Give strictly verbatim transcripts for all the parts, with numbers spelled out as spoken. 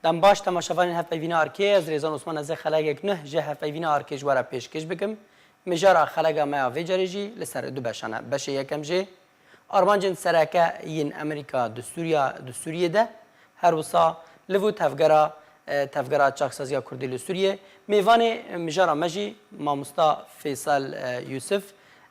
Dem baş, temaşevanên Hevpeyvîna Arkê, ez Rêzan Osman, ez ê xelegek nuh ji Hevpeyvîna Arkê ji we re pêşkêş bikim. Mijara xelega me ya vê carê jî li ser du beşan e. Beşê yekem jê armancên sereke yên Amerîka di Sûriya, di Sûriyê de, her wisa liv û tevgera, e, tevgera çaksaziya Kurdî li Sûriyê. Mêvanê mijara me jî mamosta Feysel, e, Yûsif,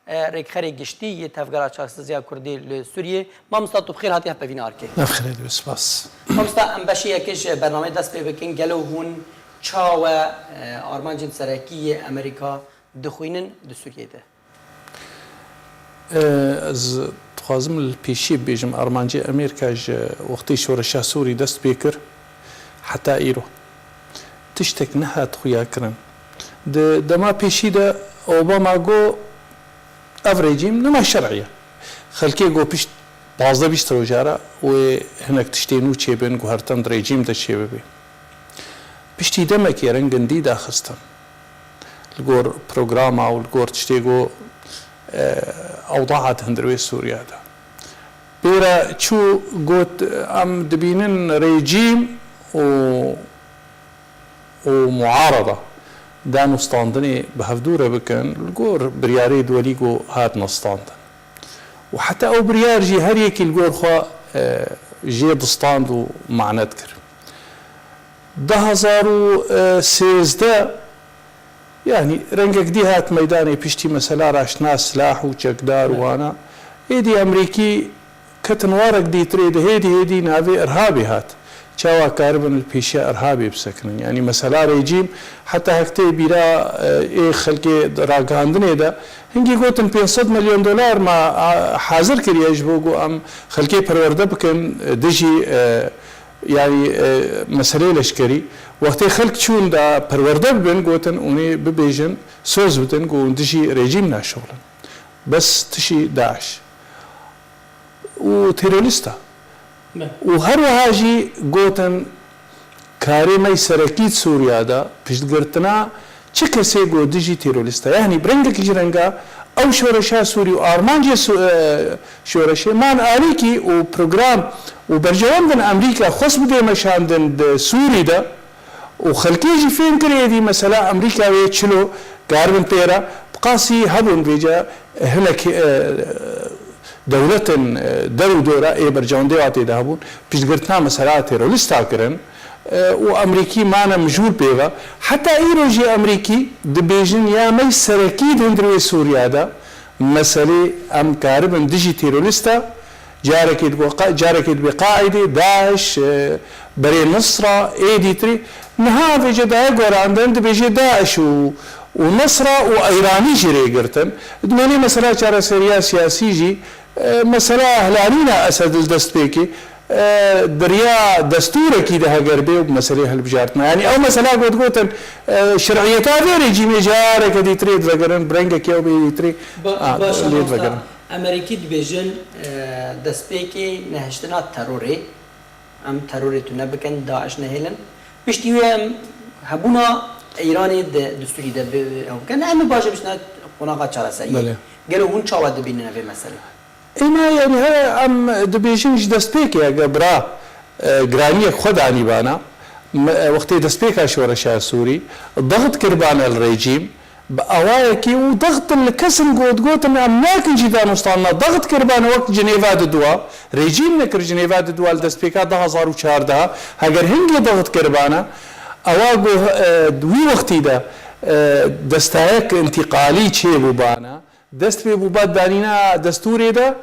e, rêkxerê giştî yê Tevgera Çaksaziya Kurdî li Sûriyê. Mamosta, tu bi xêr hatî Hevpeyvîna Arkê. Ev xêr dibe, spas. Mamosta, em beşê yekê ji bernameyê dest pê bikin. Gelo hûn çawa, e, armancên serekî yê Amerîka dixwînin di Sûriyê de? E, ez dixwazim li pêşî bibêjim, armancê Amerîka ji wextê şoreşa Sûrî dest pê kir heta îro tiştek nehat xuya kirin. Di dema pêşî de Obama got, ev rejîm nema şer'î ye. Xelkê got pişt pazdeh bîst roja re wê hinek tiştê nû çêbin, guhertin di rejîm de çêbibe. Piştî demekê rengindî daxistin. Li gor programa û li gor tiştê got, e, ewdaa di hundirê Sûriya de. Pê re çû got, em dibînin rejîm û û muarada danûstandinê bi hevdû re bikin, li gor biryarê duwelî ku hat nestandin. Û heta ew biryar jî her yekî li gor xwe, e, jê distand û mane dikir. Du hezar û sêzdeh, yanî rengek dî hat meydanê piştî mesela raştina silah û çekdar û wana. Êdî Amerîkî ketin warek dîtirê de hêdî hêdî navê irhabê hat. Çawa karibin li pêşiya irhabê bisekinin? Yanî mesela rejîm heta hek tê bîra, e, ê xelkê ragihandinê de hingî gotin pênc sed milyon dolar me, a, hazir kiriye ji bo ku em xelkê perwerde bikin, e, dijî, e, yanî, e, meseleyê leşkerî. Wextê xelk çûn da perwerde bibin, gotin hûnê bibêjin, soz bidin ku hûn dijî rejîm naşixulin. Bes tişî DAIŞ û terorîst e. Be. Û her wiha jî gotin, karê me yê serekî di Sûriya de piştgirtina çi kesê ku dijî terorîst e. Yanî bi rengekî ji renga ew şoreşa Sûrî û armancê Sû-, e, şoreşê man alîkî û program û berjewendin Amerîka xwest bidê meşandin di Sûrî de, û xelkê jî fêm kir êdî mesela Amerîka wê çilo karibin pê re, bi qasî hebûn vêca hinek, e, dewletin, e, der û dora ê berjewendê wa tê de hebûn, piştgirtina mesela terorîsta kirin, e, û Amerîkî mane mijûl pê ve. Heta îro jî Amerîkî dibêjin ya me serekî di hundirê Sûriya de, meselê em karibin dijî terorîsta, carekê dibe qa-, carekê dibê Qaîdê, DAIŞ, e, berê Nusra, ê dîtirî. Niha vêce daye gorandin, dibêje DAIŞ û, û Nusra û Îranî jî rê girtin. Dimênê mesela çareseriya siyasî jî, e, mesela hilanîna Esed li destpêkê, e, di riya destûrekî de heger bê û bi meselê hilbijartina. Yanî ew mesela got gotin, e, şer'iyeta vê rejîmê careke dîtirê divegerin, bi rengekê ew bê dîtirê, Ba-, a, baş e, lê mamosta. Divegerin. Amerîkî dibêjin, e, destpêkê nehiştina terorê, em terorê tune bikin, DAIŞ nehêlin. Piştî wê em hebûna Îranê di, di Sûrî de bi, ew bikin. Em ê baş e bişine qonaxa çareseriyê. Belê. Gelo hûn çawa dibînin vê meselê? Êma, yanî, he, em dibêjin ji destpêkê, eger bira, e, giraniyek xwe danîbana, me, e, wextê destpêka şoreşa Sûrî, daxit kiribane li rejîm, bi awayekî û daxtin li kesin got, gotin, em nakin jî danûstandina, daxit kiribane wek Cinêva di dua, rejîm nekir Cinêva di dua li destpêka du hezar û çardeh, heger hingê daxit kiribane, ewa got, e, wî wextî de, e, destayek întîqalî çêbûbane, dest pê bûba danîna destûrê de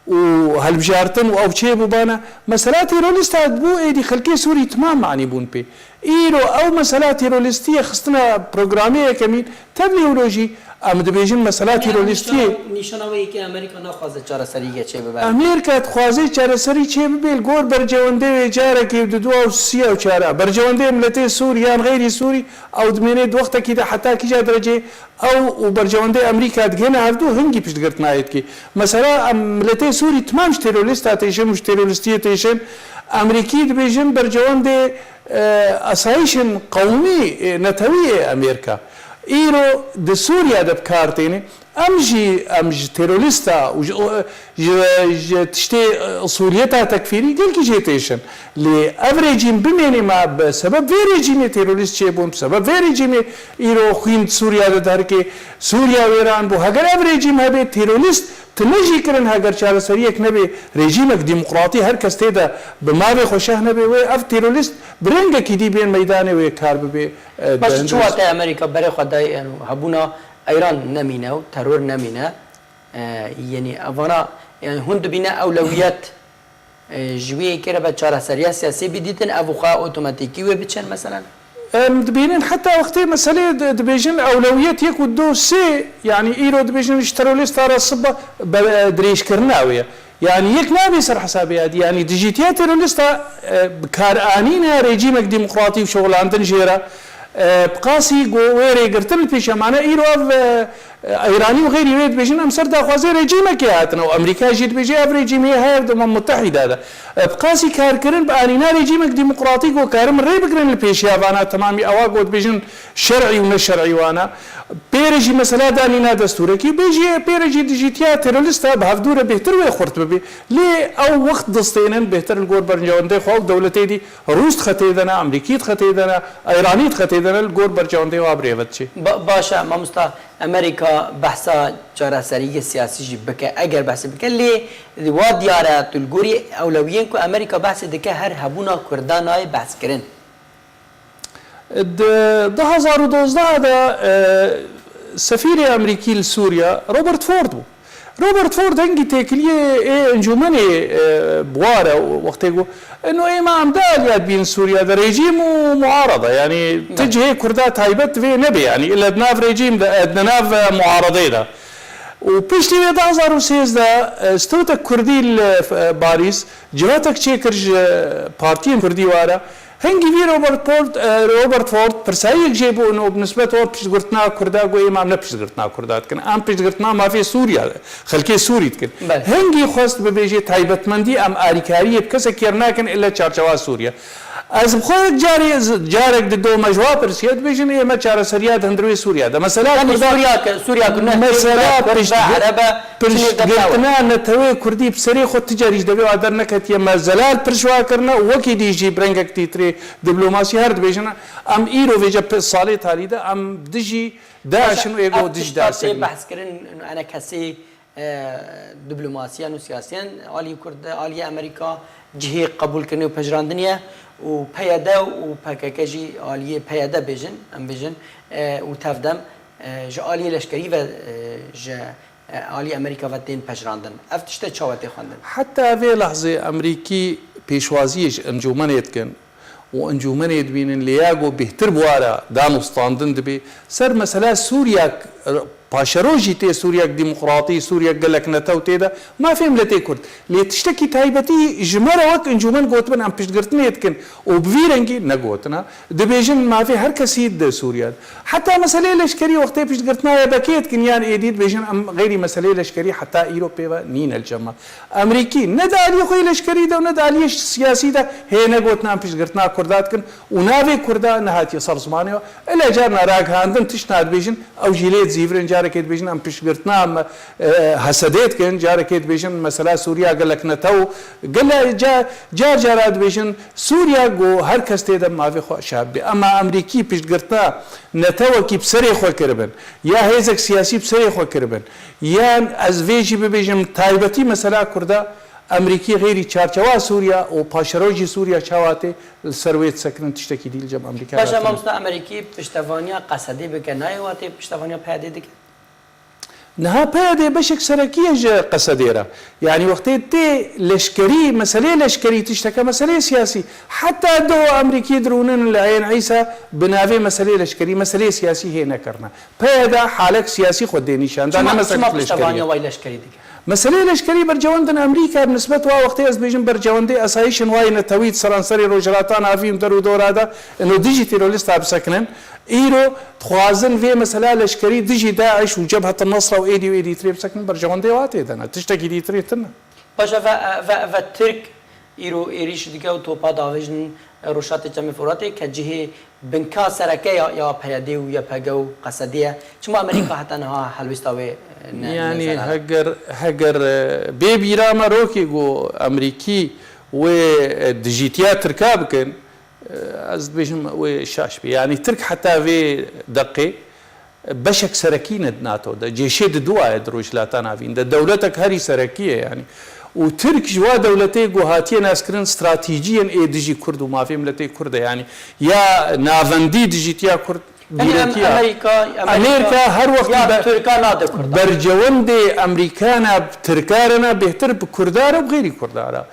û hilbijartin û ew çêbûbane, mesela terorîsta bû, êdî xelkê Sûrî timam manî bûn pê. Îro ew mesela terorîstiyê xistina programê yekemîn, tevlî wilo jî em dibêjin mesela terorîstiyê. Nîşana, nîşana wê yekê Amerîka naxwaze çareseriyê çêbibe. Amerîka dixwaze çareserî çêbibe li gor berjewendê wê carekê di dua û siya û çar. Berjewendê miletê Sûrî yan xeyrî Sûrî, ew dimêne di wextekî de heta kîja derecê ew û berjewendê Amerîka digihine hevdû hingî piştgirtina yê dikê. Mesela, em miletê Sûrî timam ji terorîsta têşin û ji terorîstiyê têşin. Amerîkî dibêjin berjewendê, e, asayişên qewmî, e, netewî yê Amerîka. Îro di Sûriya de bi kar têne. Em jî, em ji terorîsta û ji, ji, ji tiştê, e, usuliyeta tekfîrî gelkî jê têşin. Lê ev rejîm bimêne, me bi sebeb vê rejîmê terorîst çêbûn, bi sebeb vê rejîmê îro xwîn Sûriya de derkê, Sûriya wêran bû. Heger ev rejîm hebe terorîst, tu ne jî kirin, heger çareseriyek nebe, rejîmek demokratî her kes tê de bi mavê xwe şeh nebe, wê ev terorîst bi rengekî dî bên meydanê wê kar bibe, e, Baş, çi dehindiriz. Wateyê Amerîka berê xwe dayê, yani, hebûna Îran nemîne û teror nemîne? E, yani, evana, yani, hûn dibîne ewlewiyet, e, ji wê yekê re be çareseriya siyasî bidîtin, ev xwe otomatîkî wê biçin, meselen? Em dibînin heta wextê meselê di-, dibêjin ewlewiyet yek û du sê, yani, îro dibêjin ji terorîsta re siba be-, dirêjkirina wê ye. Yani, yek nabe ser hesabê ya dî. Yani, dijîtiya terorîsta, e, bi kar anîna rejîmek demokratî û şixulandin jê re, e, bi qasî ku wê rêgirtin li pêşe mane, îro ev, e, Îranî û xeyrî wê dibêjin, em ser daxwazê rejîmekê hatine û Amerîka jî dibêje ev rejîm hê her di Umem Mutehîda de. E, bi qasî karkirin bi anîna rejîmek demokratîk û karin rê bigirin li pêşiya vana temamî ewa ku dibêjin şer'î û ne şer'î wana. Pê re jî mesela danîna destûrekî, bê jî pê re jî dijîtiya terorîsta bi hevdû re bêhtir wê xurt bibê. Lê ew wext distênin bêhtir li gor bercewendê xwe û dewletê dî Rûs dixetê de ne, Amerîkî dixetê de ne, Îranî dixetê de ne, li gor bercewendê wa bi rê ve diçê. Ba-, baş e, mamosta, Amerîka behsa çareseriyê siyasî jî bike, eger behsê bike, lê wa diyar e, tu li gorî ewlewiyên ku Amerîka behsê dike, her hebûna Kurdan nayê behskirin. Di du hazar û dozdeh de, e, sefîrê Amerîkî li Sûriya Robert Ford bû. Robert Ford hingî têkiliyê ê encûmenê, e, bi wa re wextê got, ino êma em du aliya dibîn Sûriya de, rejîm û muarada, yanî tu cihê Kurda taybet divê nebê, yanî ille di nav rejîm de, e, di nav, e, muaradeyê de. Û piştî wê du hazar û sêzdeh, e, stewtek Kurdî li, e, Parîs civatek çêkir ji partiyên Kurdî wa re. Hingî vî Robert Ford, e, Robert Ford pirsayiyek jê bû û bi nisbet wan piştgirtina Kurda got, êma em ne piştgirtina Kurda dikin. Em piştgirtina mafê Sûriya, xelkê Sûrî dikin. Belê. Hingî xwest bibêje taybetmendî em alîkariyê bi kesekî re nakin ille çarçewa Sûriye. Ez bi xwe yek carê, carek di do me ji wa pirsiye, dibêjin ê me çareseriya di hundirê Sûriya de. Mesela Yanî Kurda, Sûriya ke, Sûriya ke ne, mesela Kurd be, piştgir-, Ereb e, çinê de tawe. Piştgirtina netewê Kurdî bi serê xwe ti carî ji devê wa derneketiye. Me zelal pir ji wa kirine û wekî dî jî bi rengek dîtirê diplomasî her dibêjin, em îro vêce pi-, salê talî de em dijî DAIŞ in û êgo dij DAIŞ in. Behs kirin, enekesê, e, diplomasiyen û siyasiyen alî Kurd, alî Amerîka cihê qebûlkirinê û pejirandinê ye û P Y D û P K K jî aliyê P Y D bêjin, em bêjin, e, û tevdem, e, ji aliyê leşkerî ve, e, ji e, alî Amerîka ve tên pejirandin. Ev tişt e çawa tê xwendin? Heta vê lehzê Amerîkî pêşwaziyê ji encûmenê dikin û encûmenê dibînin lê ya ku bêhtir bi wa re danûstandin dibê. Ser mesela Sûriya, paşerojî tê Sûriyek demokratî, Sûriyek gelek netew tê de mafê miletê Kurd. Lê tiştekî taybetî ji me re wek encûmen gotibin, em piştgirtinê dikin û bi vî rengî negotina. Dibêjin mafê her kesî di Sûriye de. Heta meseleyê leşkerî wextê piştgirtina Y P G dikin yan êdî dibêjin em xeyrî meseleyê leşkerî heta îro pê ve nîne li cem me. Amerîkî ne di aliyê xwe yê leşkerî de û ne di aliyê siyasî de hê negotina em piştgirtina Kurda dikin û navê Kurda nehatiye ser zimanê we. Ile carna ragihandin tiştna dibêjin, ew jî lê dizîvirin, carekê dibêjin em piştgirtina em, e, H S D dikin, carekê dibêjin mesela Sûriya gelek netew, gele ca-, car cara dibêjin Sûriya ku her kes tê de mavê xwe şa bibê. Ema Amerîkî piştgirtina netewekî bi serê xwe kiribin, ya hêzek siyasî bi serê xwe kiribin, yan ez vê jî bibêjim, taybetî mesela Kurda, Amerîkî xêrî çarçewa Sûriya û paşerojî Sûriya çawa tê li ser wê disekirin, tiştekî dî li cem Amerîka Baş e, hatine. Mamosta, Amerîkî piştevaniya Qesedê bike, nayê watê piştevaniya P Y D dike? Niha P Y D beşek serekî ye ji Qesedê re. Yanî wextê tê leşkerî, meseleyê leşkerî tişteke meseleyê siyasî. Heta doh Amerîkî dirûnin li Eyn Îsa bi navê meseleyê leşkerî, meseleyê siyasî hê nekirine. P Y D halek siyasî xwe dê nîşan da, ne meselek leşkerî ye. Çima piştevaniya wayî leşkerî dike? Meseleyê leşkerî bercewendin Amerîka, bi nisbet wa wextê ez bêjim bercewendê esayîşên wayî netewî di seranserê Rojhilata Navîn û der û dora de, ino dijî terorîsta bisekinin. Îro dixwazin vê mesela leşkerî dijî DAIŞ û Cebhet Nesra û êdî û êdî tirê bisekinin, bercewendê wa tê de ne. Tiştekî dî tirê tune. Baş e, ve, ve, ve Tirk îro êrîş dike û topa davêjin Rojhilatê Çemê Furatê ke cihê binka sereke ya, ya P Y D û Y P G û Qesedî ye. Çima Amerîka heta niha helwêsta wê, e, ne, Yani nezanet? heger, heger, e, bê bîra me rokê ku Amerîkî wê, e, dijîtiya Tirka bikin, e, ez dibêjim wê şaş bê. Yani Tirk heta vê deqê beşek serekî ne di NATO de, cêşê di dua ye di Rojhilata Navîn de. Dewletek herî serekî ye yani. Û Tirk ji wa dewletê ku hatiye naskirin stratejiyên ê dijî Kurd û mafê miletê Kurd e yani. Ya navendî dijîtiya Kurd Yani em-, dîrokî ya. Amerîka, Amerîka Amerîka her wext ya be-, Tirka nade Kurdan. Bercewendê Amerîkana bi Tirka re ne, bêhtir bi Kurda re û bi xêrî Kurda re.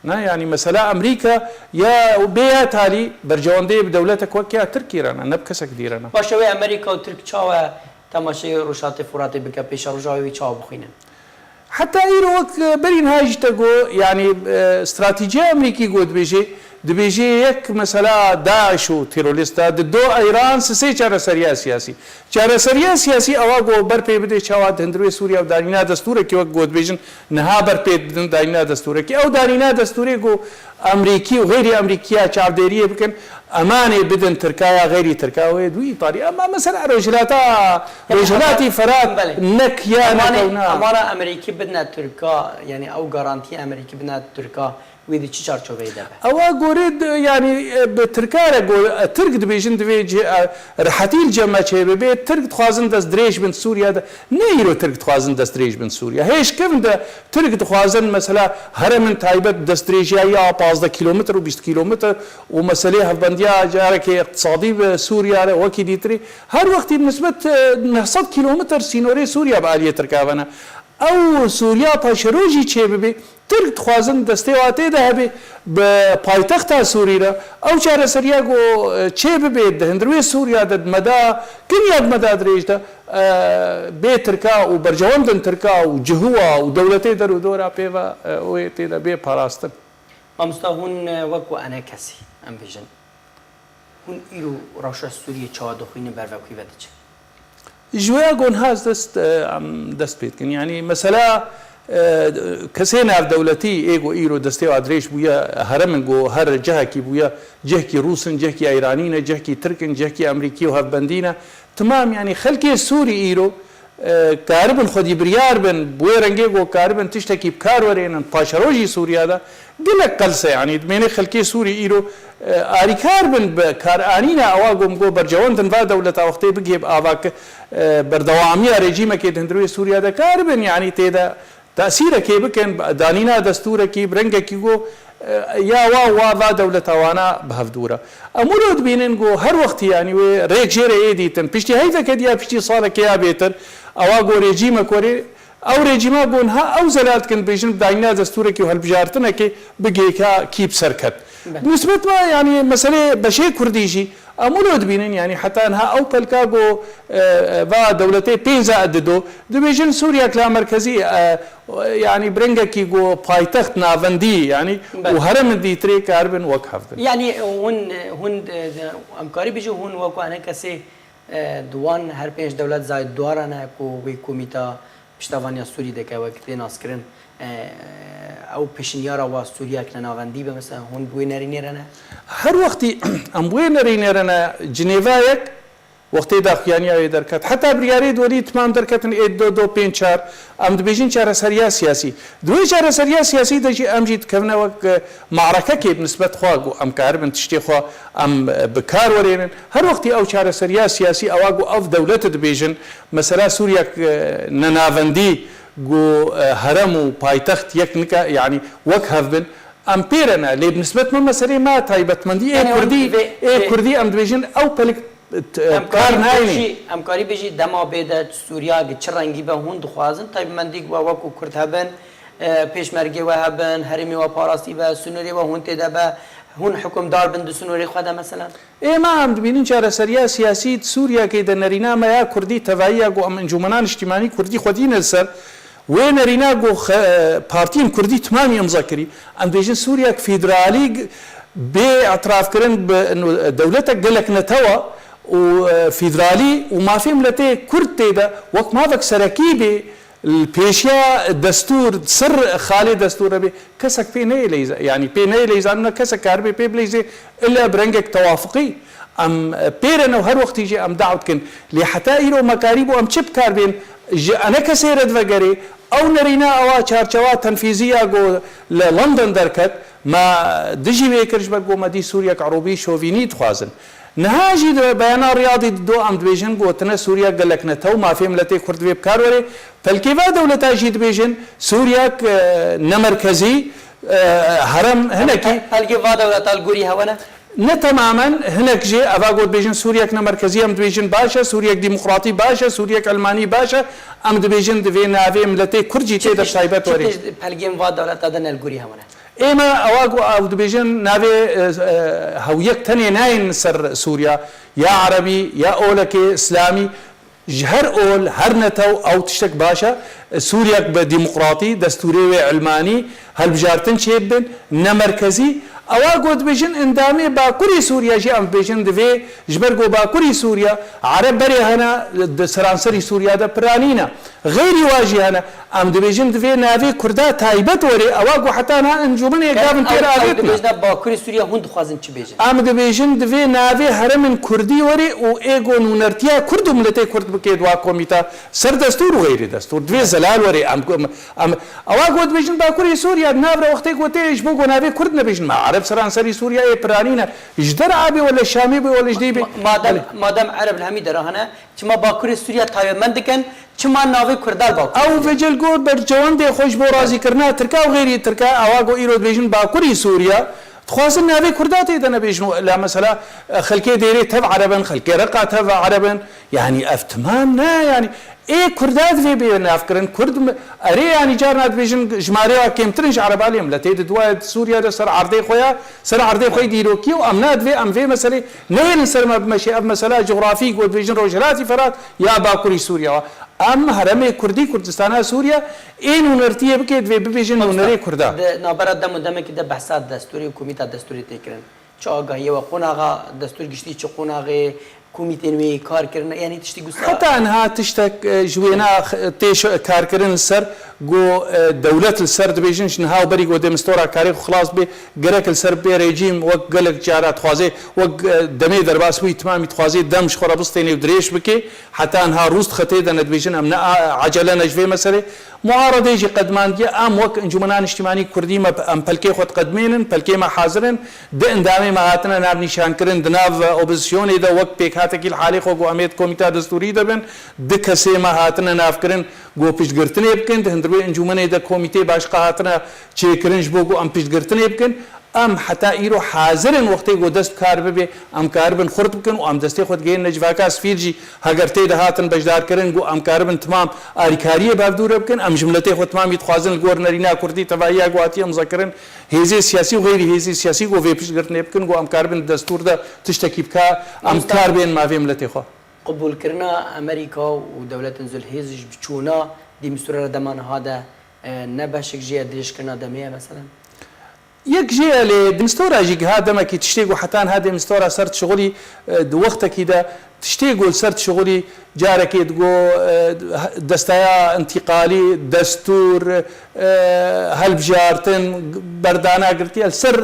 Ne, yani mesela Amerîka ya bê ya talî bercewendê bi dewletek wek ya Tirkî re ne, ne bi kesek dî re ne. Baş e, wê Amerîka û Tirk çawa temaşeyê Rojhilatê Furatê bike, pêşeroja wê wî çawa bixwînin? Heta îro wek, e, berî niha jî te got, yani, e, stratejiya Amerîkî got dibêje, dibêje yek mesela DAIŞ û terorîsta, di do Îran sisê çareseriya siyasî. Çareseriya siyasî ewa ku ber pê bidê çawa di hundirê Sûriye û danîna destûrekî wek ku dibêjin niha ber pê didin danîna destûrekî. Ew danîna destûrê ku Amerîkî û xêrî Amerîkiya çavdêriyê bikin, emanê bidin Tirka ya xêrî Tirka wê dû îtalî. Ama mesela Rojhilata, Yani Rojhilatî heta Ferat belê. nek ya Emanê, nekewna. emana Amerîkî bidine Tirka, yani ew garantiya Amerîkî bidine Tirka, wê di çi çarçoveyê de be? Ewa gorê di, yani, e, bi Tirka re go-, e, Tirk dibêjin divê ci-, e, rehetî li cem me çêbibe. Tirk dixwazin dest dirêj bin Sûriye de. Ne îro Tirk dixwazin dest dirêj bin Sûriye. Hêj kevin de Tirk dixwazin mesela heremên taybet destdirêjiya ya pazdeh kîlometr û bîst kîlometr û meselê hevbendiya carekê iqtisadî bi Sûriye re wekî dîtirî. Her wextî bi nisbet, e, neh sed kîlometr sînorê Sûriye bi aliyê Tirka ve ne. Ew Sûriya paşerojî çêbibe. Tirk dixwazin destê wa tê de hebe bi paytexta Sûrî re. Ew çareseriya ku, e, çê bibe di hundirê Sûriya de, di meda, kinya di meda dirêj de, e, bê Tirka û bercewendin Tirka û cihuwa û dewletê der û dora pê ve, e, wê tê de bê parastin. Mamosta, hûn, e, wek ku enekesî, em bêjin, Hûn îro rewşa Sûriyê çawa dixwînin, ber vekuyî ve diçin? Ji wê ya ku niha ez dest, em dest pê dikin. Yanî mesela, e, kesê navdewletî ê ku îro destê wa dirêj bûye, herem in ku her cihekî bûye, cihekî Rûs in, cihekî Eyranî ne, cihekî Tirk in, cihekî Emerîkî û hevbendî ne. Timam, yanî xelkê Sûrî îro e, karibin xwedî biryar bin, bi wê rengê ku karibin tiştekî bi kar werênin, paşerojî Sûriya de gelek qels e, yanî dimênê xelkê Sûrî îro, e, arîkar bin bi karanîna ewa ku min got bercewendin va dewleta wextê bigihê bi ava ki, e, berdewamiya rejîmekê di hundirê Sûriya de karibin, yanî tê de tesîrekê bikin, bi danîna destûrekî, bi rengekî ku, e, ya wa, wa va dewleta wana bi hevdû re. Em wilo dibînin ku her wextî, yanî wê rêk jê re yê dîtin. Piştî heyveke diya, piştî salekê ya bêtir, ewa ku rejîmek werê, ew rejîma ku niha ew zelal dikin, dibêjin bi danîna destûrekî û hilbijartinekê bigê ka kî bi ser ket. Belê. Bi nisbet me, yanî meselê beşê Kurdî jî, Em wilo dibînin, yanî heta niha ew pelka ku, e, e, va dewletê pênc a dido, dibêjin Sûriyek la merkezî, e, yanî bi rengekî ku paytext navendî, yanî Belê. û herem dîtirê karibin wek hev bin. Yanî hûn, hûn, e, em karî bijî hûn wek enekesê, e, di wan her pênc dewlet zayed duara ne ku wê komîta piştevaniya Sûrî dike wek tê naskirin, e, ew pêşinyara wa Sûriyek li navendî be, mesela hûn bi wê nerînê re ne? Her wextî em bi wê nerînê re ne, Cinêvayek wextê daxuyaniya wê derket. Heta biryarê duwelî timam derketin ê do do pênc çar, em dibêjin çareseriya siyasî. Di wê çareseriya siyasî de jî em jî dikevine wek, e, marekekê bi nisbet xwe ku em karibin tiştê xwe em, e, bi kar werênin. Her wextî ew çareseriya siyasî ewa ku ev dewlet dibêjin, Mesela Sûriyek, e, nenavendî ku, e, herem û paytext yek nika, yanî wek hev bin, em pê re ne. Lê bi nisbet me meselê me taybetmendî ê Yanî hûn Kurdî, vê, ê vê Kurdî em dibêjin ew pelik, e, em kar karî nayînê. Bêjî, em karî bêjî dema bê de Sûriya gi çi rengî be hûn dixwazin taybetmendî we wekû Kurd hebin, e, pêşmergê we hebin, herêmê we parastî be, sînorê we hûn tê de be, hûn hikûmdar bin di sînorê xwe de mesela? Ê me em dibînin çareseriya siyasî di Sûriyekê de nerîna me ya kurdî tevayî ya ku em encûmena niştîmanî kurdî xwedîne li ser. Wê nerîna ku xe-, partiyên kurdî timamî imza kirî. Em dibêjin Sûriyek federalî g-, bê etirafkirin bi nu-, dewletek gelek netewa û, e, federalî û mafê miletê kurd tê de wek mafek serekî bê, Li pêşiya destûr, sir xalê destûr re bê, kesek pê neyê leyza-, yanî pê neyê leyzanîna, kesek karibe pê bileyzê, illa bi rengek tewafiqî. Em pê re ne û her wextî jî em daw dikin. Lê heta îro me karîbû em çi bi kar bên ji enekesê re divegerê, ew nerîna ewa çarçewa tenfîzî ya ku li London derket, me dijî wê kir, ji ber ku me dî Sûriyek erobî şovînî dixwazin. Niha jî di beyana Riyadî dido em dibêjin, gotine Sûriya gelek netew, mafê miletê Kurd divê bi kar were. Pelkê va dewleta jî dibêjin Sûriyek, e, nemerkezî, e, herem hinekî. Pelkê va dewleta li gorî hewe ne? Ne temamen, hinek jê eva got dibêjin Sûriyek nemerkezî em dibêjin baş e, Sûriyek demokratî baş e, Sûriyek elmanî baş e. Em dibêjin divê navê miletê Kurd jî tê de taybet were. Pelgên va dewleta de ne li gorî hewe ne? Ê me ewa ku ew dibêjin navê, e, e, hewiyek tenê nayên ser Sûriya, ya Erebî, ya olekê Îslamî, ji her ol, her netew ew tiştek baş e. Sûriyek bi demokratî, destûrê wê ilmanî, hilbijartin çêbibin, ne merkezî. Ewa ku dibêjin endamê Bakurê Sûriya jî em dibêjin divê, ji ber ku Bakurî Sûriya, Ereb berê hene, di seranserî Sûriya de piranî ne. Xeyrî wa jî hene. Em dibêjin divê navê Kurda taybet were, ewa ku heta niha encûmenê gavin tê re avêtine. Dibêjin Bakurê Sûriya hûn dixwazin çi bêjin? Em dibêjin divê navê heremên Kurdî were û ê ku nûnertiya Kurd û miletê Kurd bike di wa komîta ser destûr û xeyrê destûr. Divê zelal were. Em, em, em, ewa ku dibêjin Bakurê Sûriya, di nav re wextê ku tê ji bo ku navê Kurd nebêjin, me Ereb seranserî Sûriya ê piranî ne. Ji derabê wele Şamê bê wele ji dê bê. Ma-, madem, Belê. Madem Ereb li hemî dera hene, çima Bakurê Sûriya taybetmend dikin? Çima navê Kurda li Bakurê Ew Sûriya? Vecel got bercewendê xwe ji bo razîkirina Tirka û xêrî Tirka, ewa ku îro dibêjin Bakurî Sûriya, dixwazin navê Kurda tê de nebêjin. La mesela, e, xelkê Dêrê tev Ereb in, xelkê Reqa tev Ereb in. Yanî ev timam ne, yanî ê Kurda divê bê navkirin. Kurd mi-, erê, yanî carna dibêjin jimarê wa kêmtir in ji Ereba, lê miletê di duwa Sûriya de ser erdê xwe ya, ser erdê xwe yê dîrokî û em na divê em vê meselê nehêlin ser me bimeşê. Ev mesela cografî ku dibêjin Rojhilatî Ferat ya Bakurî Sûriya wa. Em heremê Kurdî, Kurdistana Sûriya, ê nûnertiyê bike, divê bibêjin nûnerê Kurda. Di navbera dem û demekî de behsa destûrê û komîta destûrê tê kirin. Çi agahiyê we qonaxa destûr giştî, çi qonaxê komîtên wê kar kirine, yanî tiştî gusa? Heta niha tiştek, e, ji wêna x-, tê şo-, karkirin li ser, ku, e, dewlet li ser dibêjin, ji niha û berî ku demîstora karê xwe xilas bê, gerek li ser bê rejîm wek gelek cara dixwazê, wek, e, demê derbas bûyî timamî dixwazê dem ji xwe re bistênê û dirêj bike. Heta niha rûz di xetê de ne, dibêjin em ne a-, ecele ne ji vê meselê. Muaredê jî qedmandiye, em wek Encûmena Niştimanî Kurdî me, em pelkê xwe diqedmênin, pelkê me hazir in. Du endamê me hatine navnîşankirin di nav opozisyonê de wek pêkhatekî li halê xwe ku em ê di komîta destûrî de bin. Du kesê me hatine navkirin ku piştgirtinê bikin. Di hundirê encûmenê de komîtê başqa hatine çêkirin ji bo ku em piştgirtinê bikin. Em heta îro hazir in, wextê ku dest bi kar bibe, em karibin xurt bikin û em destê xwe digihînine civaka sivîl jî, heger tê de hatin beşdarkirin, ku em karibin timam alîkariyê bi hevdû re bikin. Em ji miletê xwe timamî dixwazin li gor nerîna kurdî, tevahiya ku hatiye imzekirin, hêzê siyasî û xeyrî hêzê siyasî ku vê piştgirtinê bikin, ku em karibin di destûr de tiştekî bika, em Mamosta, kar bên mavê miletê xwe. Qebûlkirina Amerîka û dewletên zilhêz ji bi çûna demîstora re dema niha de, e, ne beşek jê ye dirêjkirina demê ye, meselen? Yek jê ye, lê demîstora jî giha demekî tiştê ku heta niha demîstora ser dişixulî, e, di wextekî de tiştê ku li ser dişixulî carekê digo, e, destaya întîqalî, destûr, e, helbijartin, berdana girtiye li ser,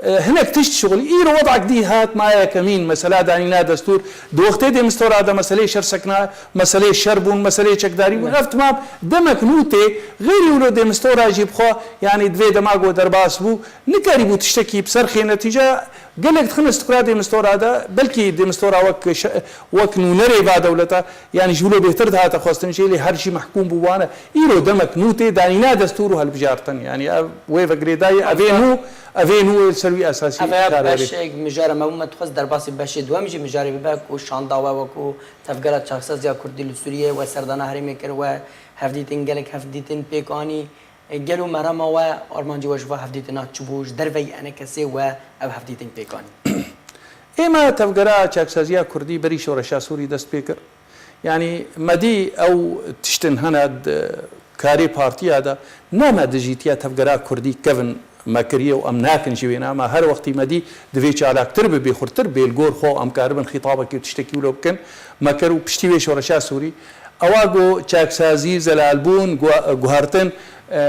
e, hinek tişt dişixulî. Îro wedak dî hat maye yekemîn, mesela danîna destûr. Di wextê demîstora de meseleyê şer sekna, meseleyê şer bûn, meseleyê çekdarî bûn. Ev timam demek nû tê. Xeyrî wilo demîstora jî bi xwe, yanî di vê dema ku derbas bû, nikarîbû tiştekî bi ser xê netîce. Gelek dixin li stikura demîstora de, belkî demîstora wek şe-, wek nûnerê va dewleta, yanî ji wilo bêhtir dihate xwestin jê, lê her jî mehkûm bû wane. Îro demek nû tê danîna destûr û hilbijartin. Yanî ev wê vegirêdayî, ev ê nû, ev ê nû ê li ser wî esasî kar were. Ev e beşek mijara me bû, me dixwest derbasî beşê duwem jî mijarê bibe ku şanda we wekû Tevgera Çaksaziya Kurdî li Sûriyê we serdana herêmê kir, we hevdîtin, gelek hevdîtin pêk anî. E, gelo merama we, armancê we ji va hevdîtina çi bû, ji derveyî enekesê we ev hevdîtin pêk anî? Ême Tevgera Çaksaziya Kurdî berî Şoreşa Sûrî dest pê kir. Yanî me dî ew tiştin hene di karê partiya de, ne me dijîtiya Tevgera Kurdî kevin me kiriye û em nakin jî wêna. Me her wextî me dî divê çalaktir bibê, xurtir bê li gor xwe, em karibin xîtabekî û tiştekî wilo bikin. Me kir û piştî wê Şoreşa Sûrî Ewa ku çaksazî, zelalbûn, gu-, guhertin, e,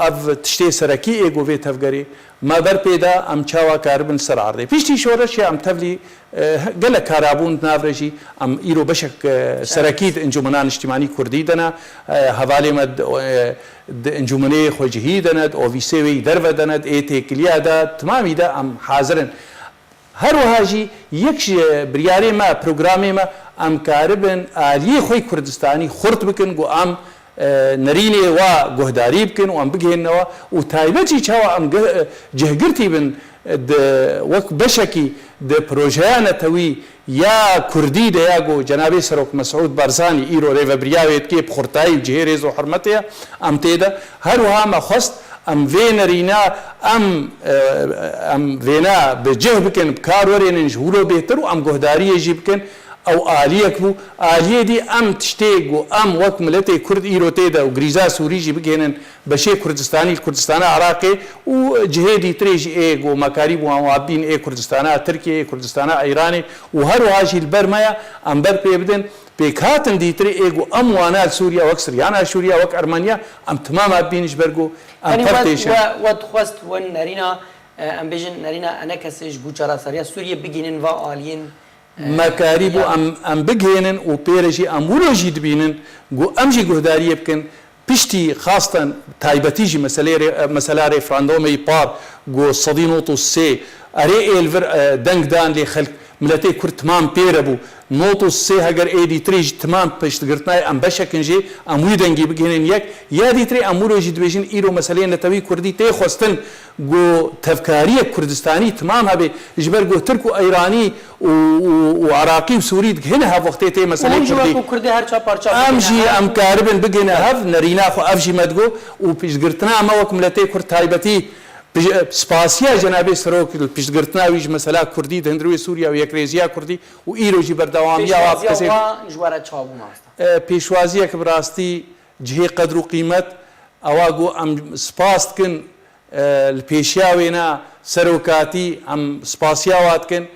ev tiştê serekî ê ku vê tevgerê me ber pê da, em çawa karibin ser erdê. Piştî şoreşê em tevlî, e, gelek kara bûn di nav re jî, em îro beşek, e, serekî di Encûmena Niştîmanî Kurdî de ne, e, hevalê me di, e, di Encûmenê Xwecihî de ne, di ofîsê wê yî derve de ne, di ê têkiliya de, timamî de em hazir in. Her wiha jî yek ji biryarê me, programê me, em karibin aliyê xwe yî Kurdistanî xurt bikin, ku em, e, nerînê wa guhdarî bikin û em bigihênine wa û taybet jî çawa em geh-, cihgirtî bin, e, di, wek beşekî di projeya netewî ya Kurdî de ya ku cenabê Serok Mesûd Barzanî îro rêvebiryarê dike, bi xurtayî û cihê rêz û hurmetê ye, em tê de. Her wiha me xwest em vê nerîna, em, e, em vêna bi cih bikin, bi kar werênin, ji wilo bêhtir û em guhdariyê jî bikin. Ew aliyek bû. Aliyê dî em tiştê ku em wek miletê Kurd îro tê de û grîza Sûrî jî bigihênin beşê Kurdistanî li Kurdistana Iraqê û cihê dîtirê jî ê ku me karîbû wan wa bîn ê Kurdistana Tirkiyê, ê Kurdistana Îranê û her wiha jî li ber me ye, em ber pê bidin. Pêkhatin dîtirê ê ku em wana li Sûriya wek Siryana Sûriya, wek Ermeniya, em timama bîn ji ber ku em Yanî per we, têşin. we, we dixwest we nerîna, e, em bêjin nerîna enekesê ji bo çareseriya Sûriyê bigihînin va aliyên, e, Me karîbû ya em, em bigihênin û pê re jî em wilo jî dibînin ku em jî guhdariyê bikin. Piştî xastan taybetî jî meselê rê-, mesela referandumê yî par ku sedî nod û sê erê ê li vir, e, deng dan lê xelk, miletê Kurd timam pê re bû. Nod û sê heger ê dîtirê jî timam piştgirtina ye, em beşek in jê, em wî dengî bigihînin yek. Ya dîtirê em wilo jî dibêjin îro meseleyên netewî Kurdî tê xwestin ku tevkariyek Kurdistanî timam hebe, ji ber ku Tirk û Îranî û, û, û Iraqî û Sûrî dihêne hev wextê tê meselê Hûn jî Kurdî. Wek Kurdê her çar parça Em bigihine jî hev. Em karibin bigihine hev, nerîna xwe ev jî me digot û piştgirtina me wek miletê Kurd taybetî pij-, spasiya cenabê Serok li piştgirtina wî ji mesela Kurdî di hundirê Sûriya û yekrêziya Kurdî û îro jî berdewamiya wa bi Pêşwaziya kesê wan ji we re çawa bû, mamosta? E, pêşwaziyek bi rastî cihê qedr û qîmet, ewa ku em spas dikin, e, li pêşiya wêna serokatî em spasiya wa dikin.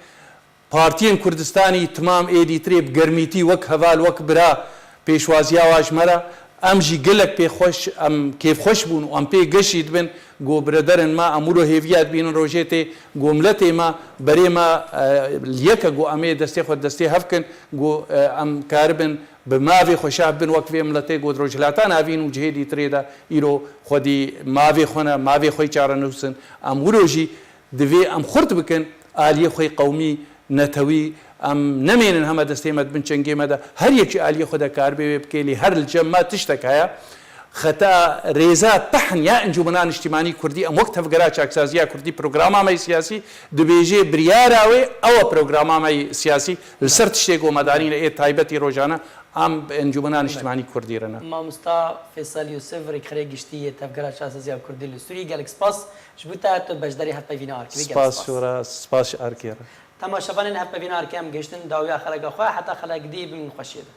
Partiyên Kurdistanî timam ê dîtirê bi germîtî wek heval, wek bira pêşwaziya wa ji me re. Em jî gelek pê xweş, em kêfxweş bûn û em pê geş jî dibin. Got, birederên me, em wilo hêviya dibînin rojê tê. Got, miletê me, berê me, e, li yek e, got, em ê destê xwe destê hev kin. Got, e, em karibin bi mavê xwe şah bin wek vê miletê, got, Rojhilata Navîn û cihê dîtirê de îro xwedî mavê xwe ne, mavê xwe yî çarenûs in. Em wilo jî divê em xurt bikin aliyê xwe yî qewmî, netewî, em nemênin heme destê me di bin çengê me de. Her yek ji aliyê xwe de karibe wê bike, lê her li cem me tiştek heye. Xeta rêza tehn ya Encûmena Niştîmanî Kurdî, em wek Tevgera Çaksaziya Kurdî programa me yê siyasî dibêje, biryara wê ew e, programa me yê siyasî li ser tiştê ku me danîne ê taybetî rojane, em bi Encûmena Niştîmanî Kurdî re ne. Mamosta Feysel Yûsif, rêkxerê giştî yê Tevgera Çaksaziya Kurdî li Sûriyê, gelek spas ji bo te, tu beşdarî hevpeyvîna Arkê bî, gelek spas. Spas ji we re, spas ji Arkê re. Temaşevanên hevpeyvîna Arkê, em gihiştin dawiya xeleka xwe, heta xelek dî bimînin xweşiyê de.